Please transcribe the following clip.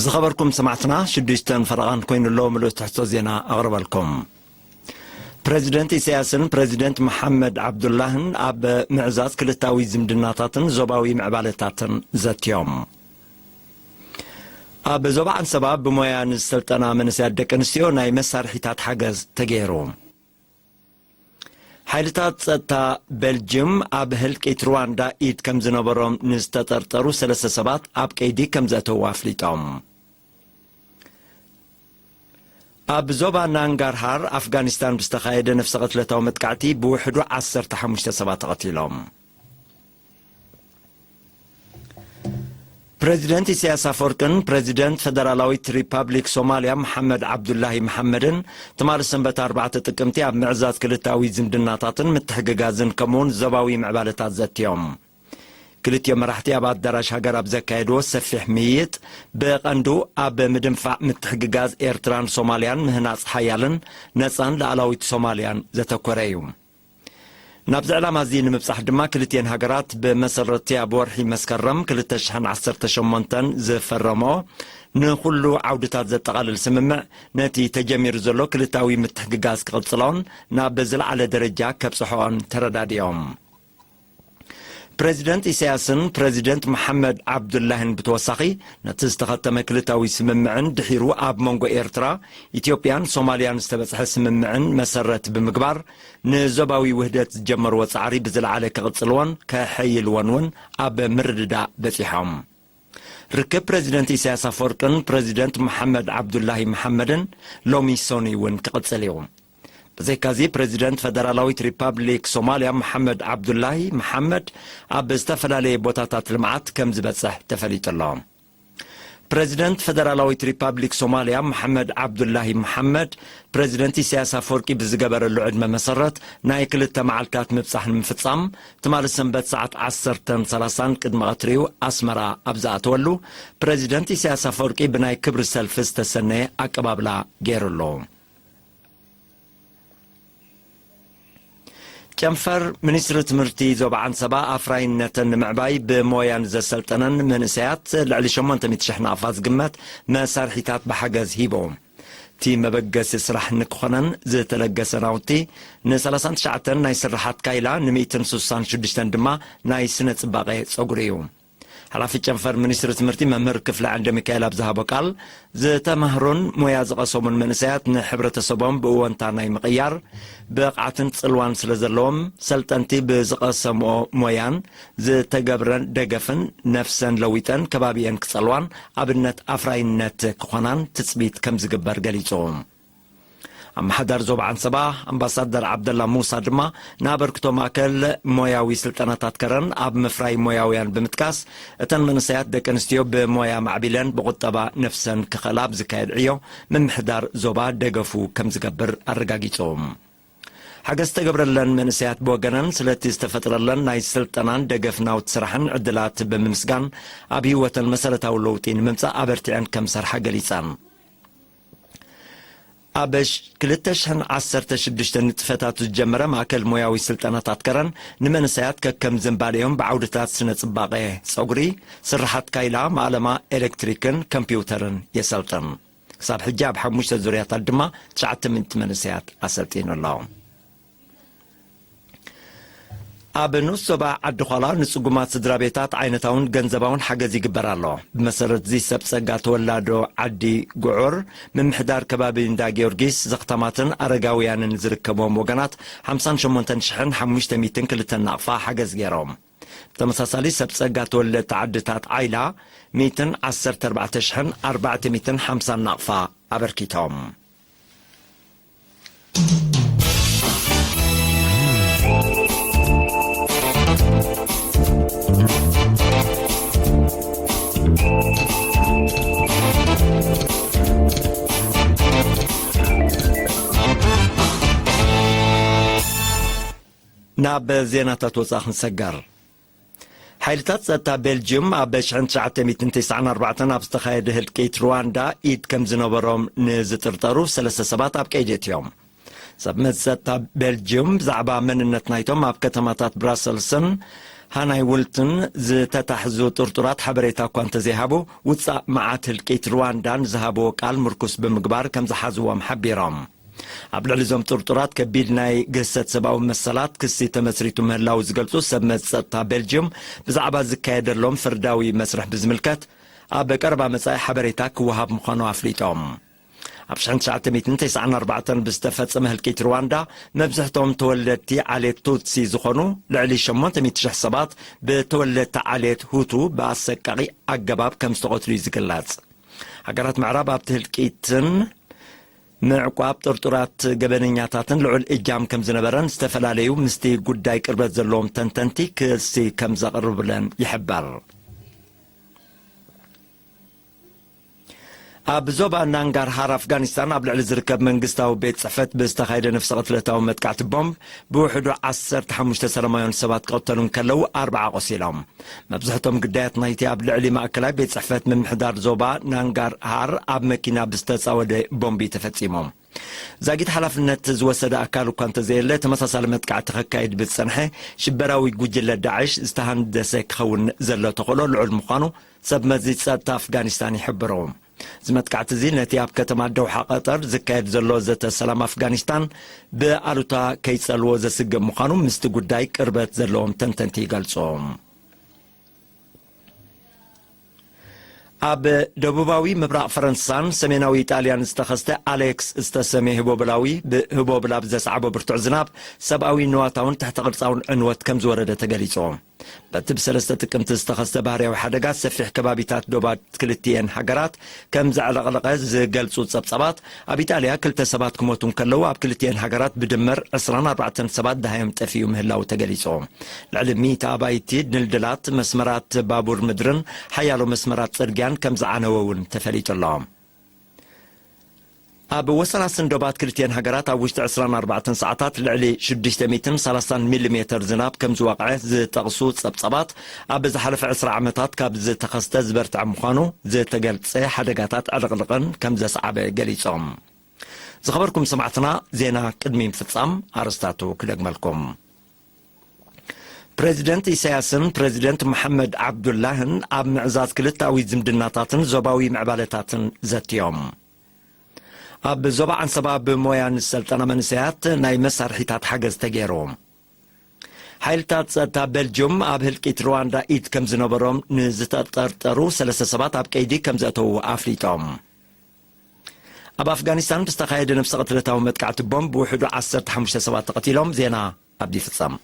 ዝኸበርኩም ሰማዕትና፣ ሽዱሽተን ፈረቓን ኮይኑ ኣሎ። ምሉእ ትሕዝቶ ዜና ኣቕርበልኩም። ፕረዚደንት ኢሳያስን ፕረዚደንት መሓመድ ዓብዱላህን ኣብ ምዕዛዝ ክልታዊ ዝምድናታትን ዞባዊ ምዕባለታትን ዘትዮም። ኣብ ዞባ ዓንሰባ ብሞያ ንዝሰልጠና መንእሰያት ደቂ ኣንስትዮ ናይ መሳርሒታት ሓገዝ ተገይሩ። ሓይልታት ጸጥታ ቤልጅም ኣብ ህልቂት ሩዋንዳ ኢድ ከም ዝነበሮም ንዝተጠርጠሩ ሰለስተ ሰባት ኣብ ቀይዲ ከም ዘእተዉ ኣፍሊጦም። ኣብ ዞባ ናንጋርሃር ኣፍጋኒስታን ብዝተኻየደ ነፍሰ ቅትለታዊ መጥቃዕቲ ብውሕዱ ዓሰርተ ሓሙሽተ ሰባት ተቐቲሎም። ፕረዚደንት ኢሳያስ ኣፈወርቅን ፕረዚደንት ፈደራላዊት ሪፓብሊክ ሶማልያ መሓመድ ዓብዱላሂ መሓመድን ትማሊ ሰንበት ኣርባዕተ ጥቅምቲ ኣብ ምዕዛዝ ክልታዊ ዝምድናታትን ምትሕግጋዝን ከምኡውን ዞባዊ ምዕባለታት ዘትዮም። ክልቲኦም መራሕቲ ኣብ ኣዳራሽ ሃገር ኣብ ዘካየድዎ ሰፊሕ ምይይጥ፣ ብቐንዱ ኣብ ምድንፋዕ ምትሕግጋዝ ኤርትራን ሶማልያን ምህናጽ ሓያልን ነጻን ሉዓላዊት ሶማልያን ዘተኮረ እዩ። ናብዚ ዕላማ እዚ ንምብጻሕ ድማ ክልቲኤን ሃገራት ብመሰረትቲ ኣብ ወርሒ መስከረም ክልተ ሽሕን ዓሰርተ ሸሞንተን ዝፈረምኦ ንኹሉ ዓውድታት ዘጠቓልል ስምምዕ፣ ነቲ ተጀሚሩ ዘሎ ክልታዊ ምትሕግጋዝ ክቕጽሎን ናብ ዝለዓለ ደረጃ ከብጽሖኦን ተረዳዲኦም። ፕረዚደንት ኢሳያስን ፕረዚደንት መሓመድ ዓብዱላሂን ብተወሳኺ፣ ነቲ ዝተኸተመ ክልታዊ ስምምዕን ድሒሩ ኣብ መንጎ ኤርትራ፣ ኢትዮጵያን ሶማልያን ዝተበጽሐ ስምምዕን መሰረት ብምግባር፣ ንዞባዊ ውህደት ዝጀመርዎ ጻዕሪ ብዝለዓለ ከቕጽልዎን ከሐይልዎን እውን ኣብ ምርድዳእ በጺሖም። ርክብ ፕረዚደንት ኢሳያስ ኣፈወርቅን ፕረዚደንት መሓመድ ዓብዱላሂ መሓመድን ሎሚ ሰኑይ እውን ክቕጽል እዩ። ብዘይካዚ፣ ፕረዚደንት ፈደራላዊት ሪፓብሊክ ሶማልያ መሓመድ ዓብዱላሂ መሓመድ ኣብ ዝተፈላለየ ቦታታት ልምዓት ከም ዝበጽሕ ተፈሊጡ ኣሎ። ፕረዚደንት ፈደራላዊት ሪፓብሊክ ሶማልያ መሓመድ ዓብዱላሂ መሓመድ፣ ፕረዚደንት ኢሳያስ ኣፈወርቂ ብዝገበረሉ ዕድመ መሰረት ናይ ክልተ መዓልታት ምብጻሕ ንምፍጻም፣ ትማሊ ሰንበት ሰዓት ዓሰርተን ሰላሳን ቅድሚ ቀትሪኡ ኣስመራ ኣብ ዝኣተወሉ፣ ፕረዚደንት ኢሳያስ ኣፈወርቂ ብናይ ክብሪ ሰልፊ ዝተሰነየ ኣቀባብላ ገይሩሉ። ጨንፈር ሚኒስትሪ ትምህርቲ ዞባ ዓንሰባ ኣፍራይነተን ንምዕባይ ብሞያ ንዘሰልጠነን መንእሰያት ልዕሊ ሸሞንተ ሚእቲ ሽሕ ናቕፋ ዝግመት መሳርሒታት ብሓገዝ ሂቡ። እቲ መበገሲ ስራሕ ንክኾነን ዝተለገሰ ናውቲ ን ሰላሳን ትሽዓተን ናይ ስርሓት ካይላ፣ ን ሚእትን ስሳን ሽዱሽተን ድማ ናይ ስነ ጽባቐ ጸጉሪ እዩ። ሓላፊ ጨንፈር ሚኒስትሪ ትምህርቲ መምህር ክፍለ ዓንደ ሚካኤል ኣብ ዝሃቦ ቃል፣ ዝተማህሩን ሞያ ዝቐሰሙን መንእሰያት ንሕብረተሰቦም ብእወንታ ናይ ምቕያር ብቕዓትን ጽልዋን ስለ ዘለዎም፣ ሰልጠንቲ ብዝቐሰምኦ ሞያን ዝተገብረን ደገፍን ነፍሰን ለዊጠን ከባቢኤን ክጸልዋን ኣብነት ኣፍራይነት ክኾናን ትጽቢት ከም ዝግበር ገሊጹ። ኣመሓዳሪ ዞባ ዓንሰባ ኣምባሳደር ዓብደላ ሙሳ ድማ፣ ንኣበርክቶ ማእከል ሞያዊ ስልጠናታት ከረን ኣብ ምፍራይ ሞያውያን ብምጥቃስ፣ እተን መንእሰያት ደቂ ኣንስትዮ ብሞያ ማዕቢለን ብቁጠባ ነፍሰን ክኽእላ ኣብ ዝካየድ ዕዮ፣ ምምሕዳር ዞባ ደገፉ ከም ዝገብር ኣረጋጊጹ። ሓገዝ ዝተገብረለን መንእሰያት ብወገነን፣ ስለቲ ዝተፈጥረለን ናይ ስልጠናን ደገፍ ናውቲ ስራሕን ዕድላት ብምምስጋን፣ ኣብ ህይወተን መሰረታዊ ለውጢ ንምምጻእ ኣበርቲዐን ከም ዝሰርሓ ገሊጸን። ኣብ ሽ-፣ ክልተ ሽሕን ዓሰርተ ሽዱሽተን ንጥፈታቱ ዝጀመረ ማእከል ሞያዊ ስልጠናታት ከረን፣ ንመንእሰያት ከከም ዝንባሌኦም ብዓውድታት ስነ ጽባቐ ጸጉሪ፣ ስርሓት ካይላ፣ ማእለማ ኤሌክትሪክን ኮምፒውተርን የሰልጥን። ክሳብ ሕጂ ኣብ ሓሙሽተ ዙርያታት ድማ ትሽዓተ ሚእቲ መንእሰያት ኣሰልጢኑ ኣሎ። ኣብ ንኡስ ዞባ ዓዲ ዃላ ንጽጉማት ስድራ ቤታት ዓይነታውን ገንዘባውን ሓገዝ ይግበር ኣሎ። ብመሰረት እዚ ሰብ ጸጋ ተወላዶ ዓዲ ጉዑር፣ ምምሕዳር ከባቢ እንዳ ጊዮርጊስ፣ ዘኽታማትን ኣረጋውያንን ዝርከብዎም ወገናት ሓምሳን ሸሞንተን ሽሕን ሓሙሽተ ሚእትን ክልተን ናቕፋ ሓገዝ ገይሮም። ብተመሳሳሊ ሰብ ጸጋ ተወለድቲ ዓድታት ዓይላ ሚእትን ዓሰርተ ኣርባዕተ ሽሕን ኣርባዕተ ሚእትን ሓምሳን ናቕፋ ኣበርኪቶም። ናብ ዜናታት ወጻኢ ክንሰገር። ሓይልታት ጸጥታ ቤልጅዩም ኣብ ሽሕን ትሽዓተ ሚእትን ተስዓን ኣርባዕተን ኣብ ዝተኻየደ ህልቂት ሩዋንዳ ኢድ ከም ዝነበሮም ንዝጥርጠሩ ሰለስተ ሰባት ኣብ ቀይዲ ኣእትዮም። ሰብ መዚ ጸጥታ ቤልጅዩም ብዛዕባ መንነት ናይቶም ኣብ ከተማታት ብራሰልስን ሃናይ ውልትን ዝተታሕዙ ጥርጡራት ሓበሬታ እኳ እንተዘይሃቡ፣ ውጻእ መዓት ህልቂት ሩዋንዳ ንዝሃብዎ ቃል ምርኩስ ብምግባር ከም ዝሓዝዎም ሓቢሮም። ኣብ ልዕሊ እዞም ጥርጡራት ከቢድ ናይ ግህሰት ሰብኣዊ መሰላት ክሲ ተመስሪቱ ምህላው ዝገልጹ ሰብ መዚ ጸጥታ ቤልጅየም፣ ብዛዕባ ዝካየደሎም ፍርዳዊ መስርሕ ብዝምልከት ኣብ ቀረባ መጻኢ ሓበሬታ ክወሃብ ምዃኑ ኣፍሊጦም። ኣብ ሽሕን ትሽዓተ ሚእትን ተስዓን ኣርባዕተን ብዝተፈጸመ ህልቂት ሩዋንዳ፣ መብዝሕቶም ተወለድቲ ዓሌት ቱትሲ ዝኾኑ ልዕሊ ሸሞንተ ሚእቲ ሽሕ ሰባት ብተወለድቲ ዓሌት ሁቱ ብኣሰቃቒ ኣገባብ ከም ዝተቐትሉ እዩ ዝግለጽ። ሃገራት ምዕራብ ኣብቲ ህልቂትን ምዕቋብ ጥርጡራት ገበነኛታትን ልዑል እጃም ከም ዝነበረን፣ ዝተፈላለዩ ምስቲ ጉዳይ ቅርበት ዘለዎም ተንተንቲ ክሲ ከም ዘቕርቡለን ይሕበር። ኣብ ዞባ ናንጋርሃር ኣፍጋኒስታን ኣብ ልዕሊ ዝርከብ መንግስታዊ ቤት ጽሕፈት ብዝተኻየደ ነፍሰ ቅትለታዊ መጥቃዕቲ ቦምብ ብውሕዱ ዓሰርተ ሓሙሽተ ሰላማውያን ሰባት ክቕተሉ እንከለዉ ኣርባዓ ቆሲሎም። መብዝሕቶም ግዳያት ናይቲ ኣብ ልዕሊ ማእከላይ ቤት ጽሕፈት ምምሕዳር ዞባ ናንጋርሃር ኣብ መኪና ብዝተጻወደ ቦምቢ ተፈጺሞም። ዛጊት ሓላፍነት ዝወሰደ ኣካል እኳ እንተዘየለ፣ ተመሳሳሊ መጥቃዕቲ ከካይድ ብዝጸንሐ ሽበራዊ ጉጅለ ዳዕሽ ዝተሃንደሰ ክኸውን ዘሎ ተኽእሎ ልዑል ምዃኑ ሰብ መዚ ጸጥታ ኣፍጋኒስታን ይሕብሩ። እዚ መጥቃዕቲ እዚ ነቲ ኣብ ከተማ ደውሓ ቀጠር ዝካየድ ዘሎ ዘተ ሰላም ኣፍጋኒስታን ብኣሉታ ከይጸልዎ ዘስግእ ምዃኑ ምስቲ ጉዳይ ቅርበት ዘለዎም ተንተንቲ ይገልጹ። ኣብ ደቡባዊ ምብራቕ ፈረንሳን ሰሜናዊ ኢጣልያን ዝተኸስተ ኣሌክስ ዝተሰምየ ህቦብላዊ ብህቦብላ ብዘስዓቦ ብርቱዕ ዝናብ ሰብኣዊ ንዋታውን ትሕተ ቅርጻውን ዕንወት ከም ዝወረደ ተገሊጹ። በቲ ብሰለስተ ጥቅምቲ ዝተኸስተ ባህርያዊ ሓደጋ ሰፊሕ ከባቢታት ዶባት ክልቲኤን ሃገራት ከም ዘዕለቕለቐ ዝገልጹ ጸብጻባት፣ ኣብ ኢጣልያ ክልተ ሰባት ክሞቱ እንከለዉ፣ ኣብ ክልቲኤን ሃገራት ብድምር ዕስራን ኣርባዕተን ሰባት ደሃዮም ጠፊኡ ምህላው ተገሊጹ። ልዕሊ ሚእቲ ኣባይቲ፣ ድልድላት፣ መስመራት ባቡር ምድርን ሓያሎ መስመራት ጽርግያን ከም ዝዓነወ እውን ተፈሊጡ ኣሎ። ኣብ ወሰናስን ዶባት ክልቲኤን ሃገራት ኣብ ውሽጢ ዕስራን ኣርባዕተን ሰዓታት ልዕሊ ሽዱሽተ ሚእትን ሰላሳን ሚሊ ሜተር ዝናብ ከም ዝወቕዐ ዝጠቕሱ ጸብጻባት፣ ኣብ ዝሓለፈ ዕስራ ዓመታት ካብ ዝተኸስተ ዝበርትዐ ምዃኑ ዝተገልጸ ሓደጋታት ዕልቕልቕን ከም ዘስዓበ ገሊጾም። ዝኸበርኩም ሰማዕትና፣ ዜና ቅድሚ ምፍጻም ኣርስታቱ ክደግመልኩም። ፕሬዚደንት ኢሳያስን ፕሬዚደንት መሓመድ ዓብዱላህን ኣብ ምዕዛዝ ክልተኣዊ ዝምድናታትን ዞባዊ ምዕባለታትን ዘትዮም። ኣብ ዞባ ዓንሰባ ብሞያ ንዝሰልጠና መንእሰያት ናይ መሳርሒታት ሓገዝ ተገይሩ። ሓይልታት ጸጥታ ቤልጅዩም ኣብ ህልቂት ሩዋንዳ ኢድ ከም ዝነበሮም ንዝተጠርጠሩ ሰለስተ ሰባት ኣብ ቀይዲ ከም ዘእተዉ ኣፍሊጦም። ኣብ ኣፍጋኒስታን ብዝተኻየደ ነፍሰ ቅትለታዊ መጥቃዕቲ ቦምብ ብውሕዱ ዓሰርተ ሓሙሽተ ሰባት ተቐቲሎም። ዜና ኣብዲ ይፍጸም።